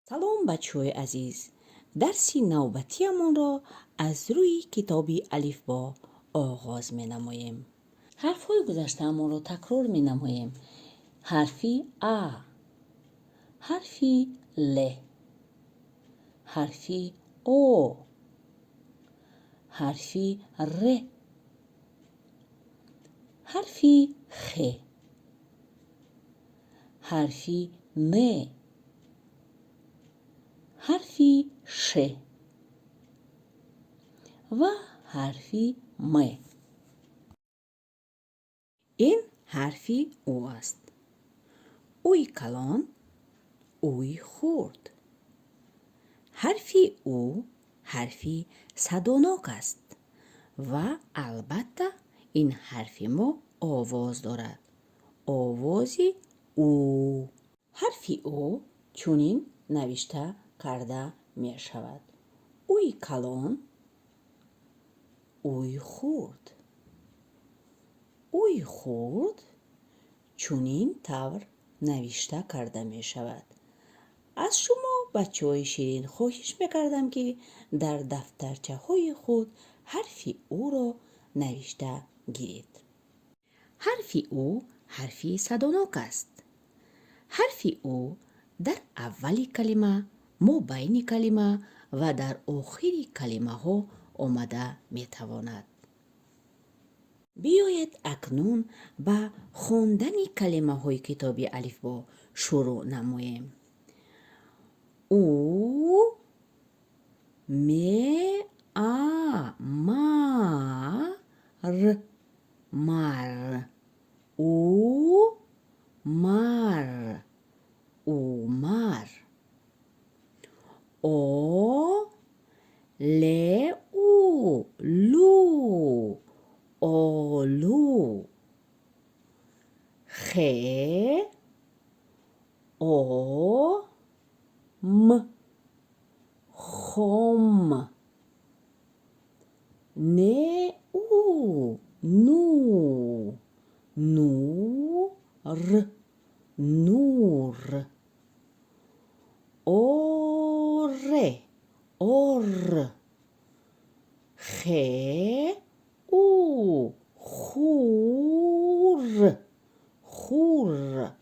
Салом, бачаҳои азиз! Дарси навбатиамонро аз рӯи китоби Алифбо оғоз менамоем. Ҳарфҳои гузаштаамонро такрор менамоем. Ҳарфи А, ҳарфи Л, ҳарфи О, ҳарфи Р, ҳарфи Х, ҳарфи М, ҳарфи Ш ва ҳарфи М. Ин ҳарфи Ӯ аст. Ӯи калон, Ӯи хурд. Ҳарфи Ӯ ҳарфи садонок аст ва албатта ин ҳарфи мо овоз дорад. Овози Ӯ. Ҳарфи Ӯ чунин навишта карда мешавад. Ӯи калон, Ӯи хурд. Ӯи хурд чунин тавр навишта карда мешавад. Аз шумо, бачаҳои ширин, хоҳиш мекардам, ки дар дафтарчаҳои худ ҳарфи Ӯ-ро навишта гиред. Ҳарфи Ӯ ҳарфи садонок аст. Ҳарфи Ӯ дар аввали калима, мобайни калима ва дар охири калимаҳо омада метавонад. Биёед, акнун ба хондани калимаҳои китоби Алифбо шурӯъ намоем. У, ме, а, ма, р, мар. У, мар, Умар. О, ле, у, лу, олу. Хе, о, м, хом. Не, у, ну, нур, нур. Оре, ор. Хе, у, хур, хур.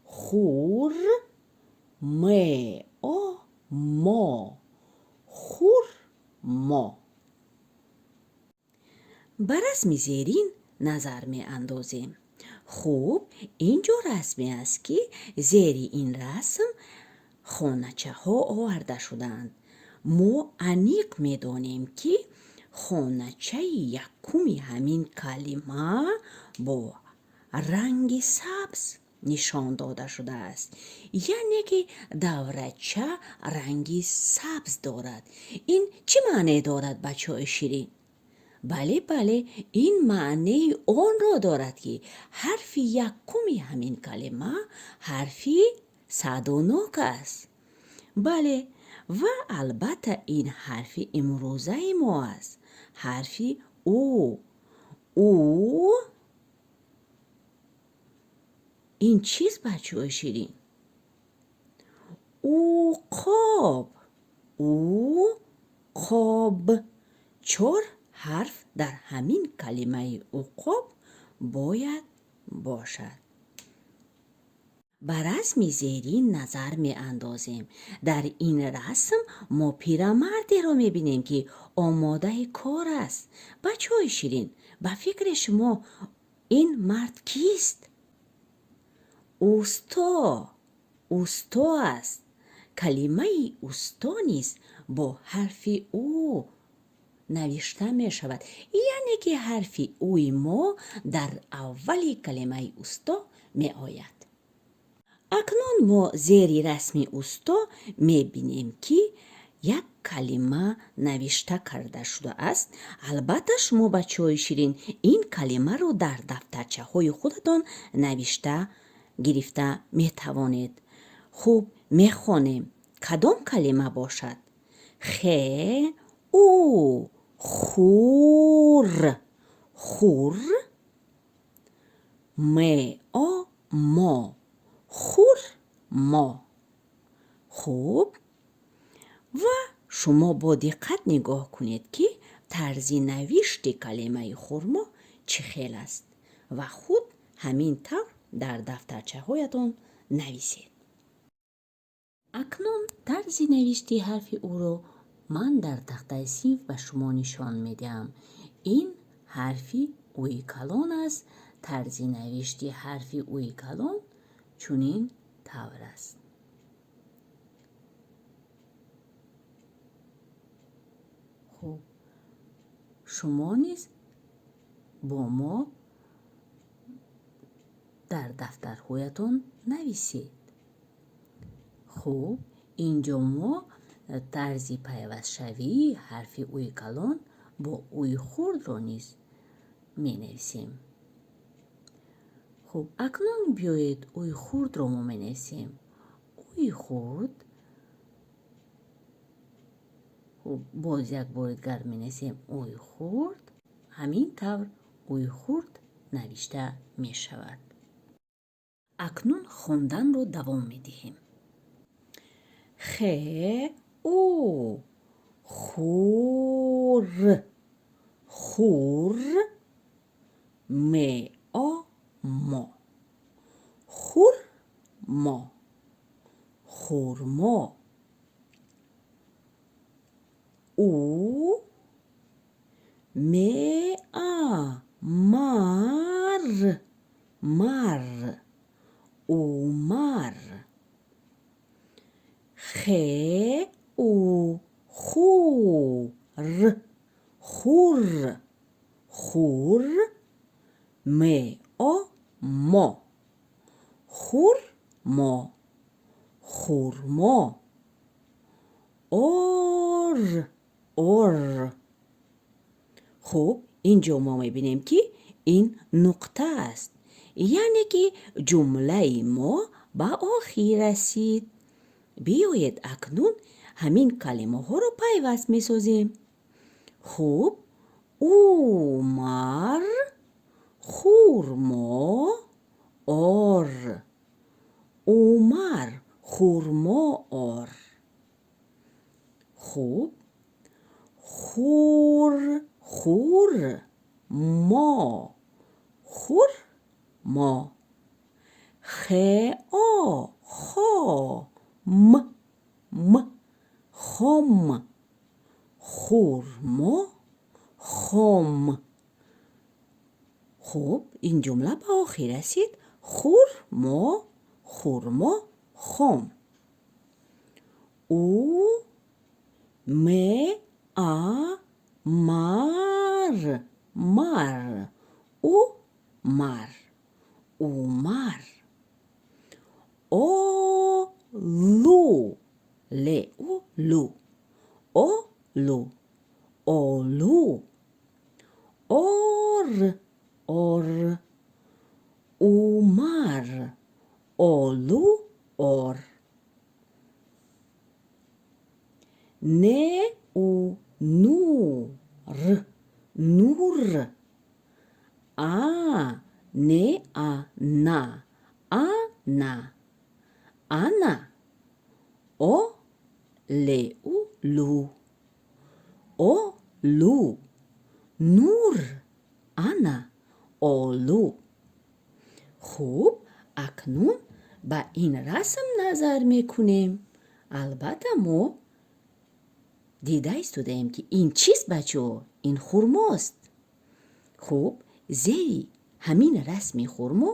Хур, ме, о, мо, хурмо. Ба расми зерин назар меандозем. Хуб, ин ҷо расме аст, ки зери ин расм хоначаҳо оварда шудаанд. Мо аниқ медонем, ки хоначаи якуми ҳамин калима бо ранги сабз нишон дода шудааст, яъне ки даврача ранги сабз дорад. Ин чӣ маъне дорад, бачаҳои ширин? Бале, бале, ин маънеи онро дорад, ки ҳарфи якуми ҳамин калима ҳарфи садонок аст. Бале, ва албатта ин ҳарфи имрӯзаи мо аст, ҳарфи Ӯ. Ӯ ин чист, бачаҳои ширин? Уқоб, уқоб. Чор ҳарф дар ҳамин калимаи уқоб бояд бошад. Ба расми зерин назар меандозем. Дар ин расм мо пирамардеро мебинем, ки омодаи кор аст. Бачаҳои ширин, ба фикри шумо, ин мард кист? Усто, усто аст. Калимаи усто низ бо ҳарфи Ӯ навишта мешавад, яъне ки ҳарфи Ӯи мо дар аввали калимаи усто меояд. Акнун мо зери расми усто мебинем, ки як калима навишта карда шудааст. Албатта, шумо, бачаҳои ширин, ин калимаро дар дафтарчаҳои худатон навишта гирифта метавонед. Хуб, мехонем, кадом калима бошад? Хе, у, хур, хур. Ме, о, мо, хурмо. Хуб, ва шумо бо диққат нигоҳ кунед, ки тарзи навишти калимаи хурмо чӣ хел аст ва худ ҳамин тавр дар дафтарчаҳоятон нависед. Акнун тарзи навишти ҳарфи Ӯ-ро ман дар тахтаи синф ба шумо нишон медиҳам. Ин ҳарфи Ӯи калон аст. Тарзи навишти ҳарфи Ӯи калон чунин тавр аст. Хуб, шумо низ бо мо дар дафтарҳоятон нависед. Хуб, инҷо мо тарзи пайвастшавии ҳарфи Ӯи калон бо Ӯи хурдро низ менависем. Хуб, акнун биёед Ӯи хурдро мо менависем. Ӯи хурд, хуб, боз як бори дигар менависем Ӯи хурд. Ҳамин тавр Ӯи хурд навишта мешавад. Акнун хонданро давом медиҳем. Хе, у, хур, хур, ме, о, мо. Хурмо, хурмо. У, ме, а, мар, мар, Умар. Хе, у, хур, хур, хур, ме, о, мо. Хурмо, хурмо. Ор, ор. Хуб, инҷо мо мебинем, ки ин нуқта аст. Яъне ки ҷумлаи мо ба охир расид. Биёед акнун ҳамин калимаҳоро пайваст месозем. Хуб, Умар, хурмо, ор. Умар, хурмо, ор. Хуб, хур, хур, мо, хур, мо. Хе, о, хо, м, м, хом. Хурмо, хом. Хуб, ин ҷумла ба охир расид. Хурмо, хурмо, хом. У, ме, а, мар, мар. У, мар. Умар. О, лу. Ле, у, лу. О, лу. Олу. Ор, ор. Умар. Олу, ор. Не, у, ну, р, нур. А, не, а, на. А, на. Ана. О, ле, у, лу. О, лу. Нур. Ана. Олу. Хуб, акнун ба ин расм назар мекунем. Албатта, мо дида истодаем, ки ин чист, бачаҳо? Ин хурмост. Хуб, зери ҳамин расми хурмо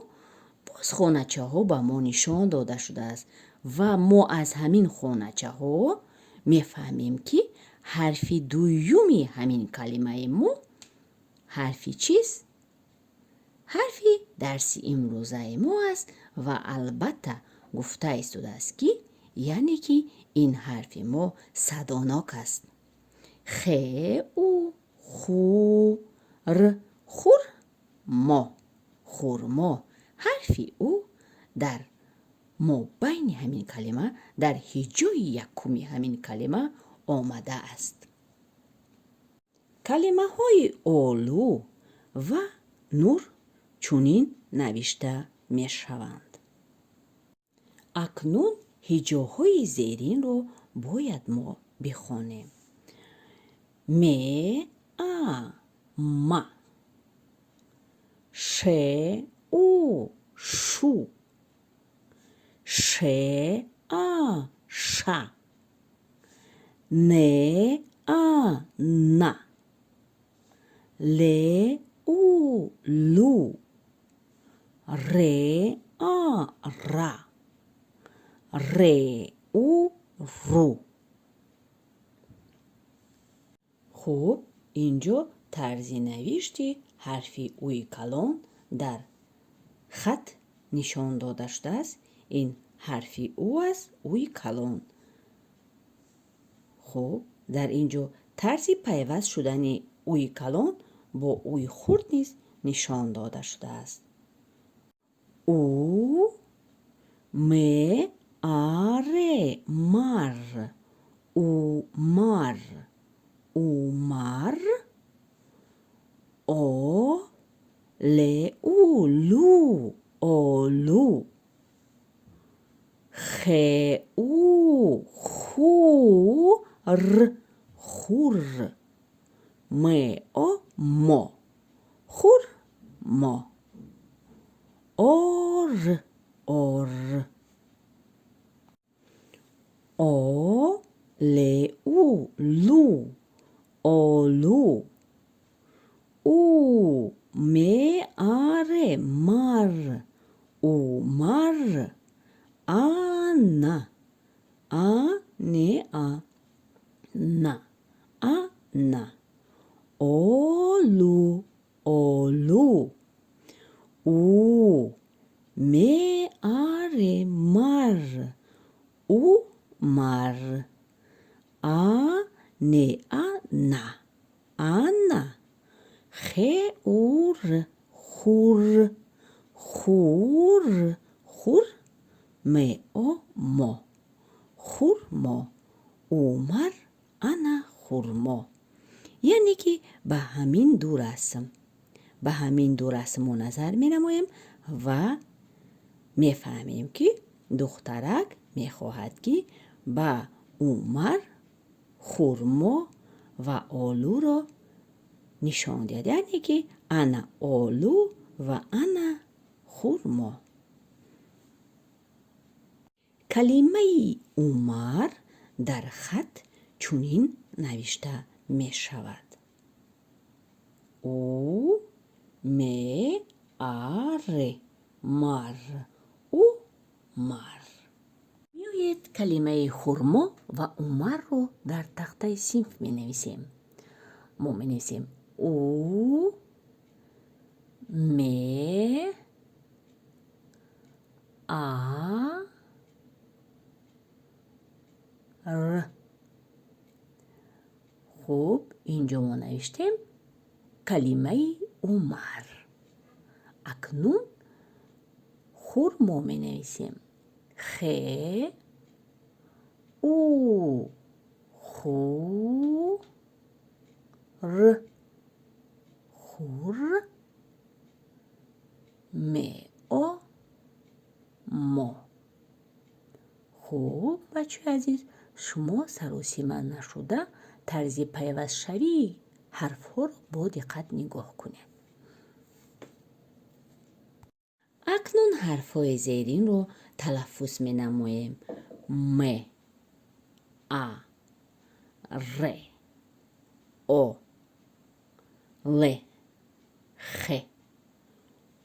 боз хоначаҳо ба мо нишон дода шудааст ва мо аз ҳамин хоначаҳо мефаҳмем, ки ҳарфи дуюми ҳамин калимаи мо ҳарфи чист? Ҳарфи дарси имрӯзаи мо аст ва албатта гуфта истодааст, ки яъне ки ин ҳарфи мо садонок аст. Хе, у, ху, р, хур, мо. Хурмо. Ҳарфи ӯ дар мобайни ҳамин калима, дар ҳиҷои якуми ҳамин калима омадааст. Калимаҳои олу ва нур чунин навишта мешаванд. Акнун Ҳиҷоҳои зеринро бояд мо бихонем. Ме, а, ма. Ше, у, шу. Ше, а, ша. Не, а, на. Ле, у, лу. Ре, а, ра. Ре, у, ру. Хуб, ин ҷо тарзи навишти ҳарфи уи калон дар хат нишон дода шудааст. Ин ҳарфи у аст, уи калон. Хуб, дар ин ҷо тарзи пайваст шудани уи калон бо уи хурд низ нишон дода шудааст. У, м, а, р, мар. Умар. Умар. О, л, у, лу. Олу. Х, у, ху, р, хур. М, о, мо. Хурмо. Ор, ор. О, л, у, лу. Олу. У, м, а, р, мар. Умар. Ана. А, н, а. На. Ана. Олу. Олу. У, м, а, р, мар. Умар. А, н, а, на. Ана. Х, у, р, хур. Хур. Хур. М, о, мо. Хурмо. Умар, ана, хурмо. Яъне ки ба ҳамин ду расм, ба ҳамин ду расм мо назар менамоем ва мефаҳмем, ки духтарак мехоҳад, ки ба Умар хурмо ва олуро нишон диҳад, яъне ки ана олу ва ана хурмо. Калимаи Умар дар хат чунин навишта мешавад: у, м, а, р, мар. Умар. Биёед, калимаи хурмо ва Умарро дар тахтаи синф менависем. Мо менависем у, м, а, р. Хуб, инҷо мо навиштем калимаи Умар. Акнун хурмо менависем: хе, у, ху, р, хур, м, о, мо. Хуб, бачаи азиз, шумо саросима нашуда, тарзи пайвастшавии ҳарфҳоро бо диққат нигоҳ кунед. Акнун ҳарфҳои зеринро талаффуз менамоем: м, а, р, о, л, х,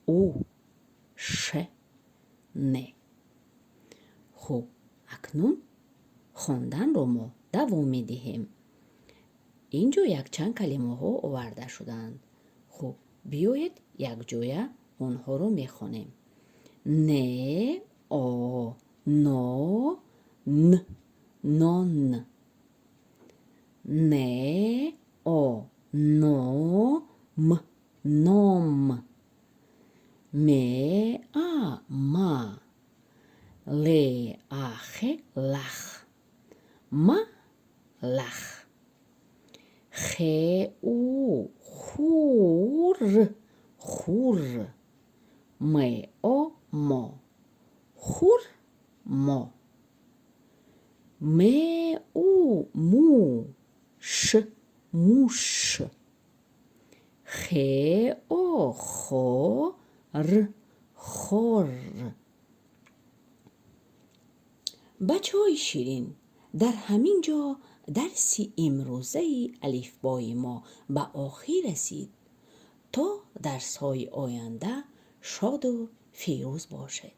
у, ш, н. Хуб, акнун хонданро мо давом медиҳем. Ин ҷо якчанд калимаҳо оварда шудаанд. Хуб, биёед, якҷоя онҳоро мехонем: н, о, но, н, нон. Н, о, но, м, ном. М, а, ма. Л, а, х, лах. Ма, лах. Х, у, хур, хур. М, о, мо. Хурмо. М, У, му, Ш, муш. Х, О, хо, Р, хор. Бачаҳои ширин, дар ҳамин ҷо дарси имрӯзаи алифбои мо ба охир расид. То дарсҳои оянда шоду фирӯз бошед.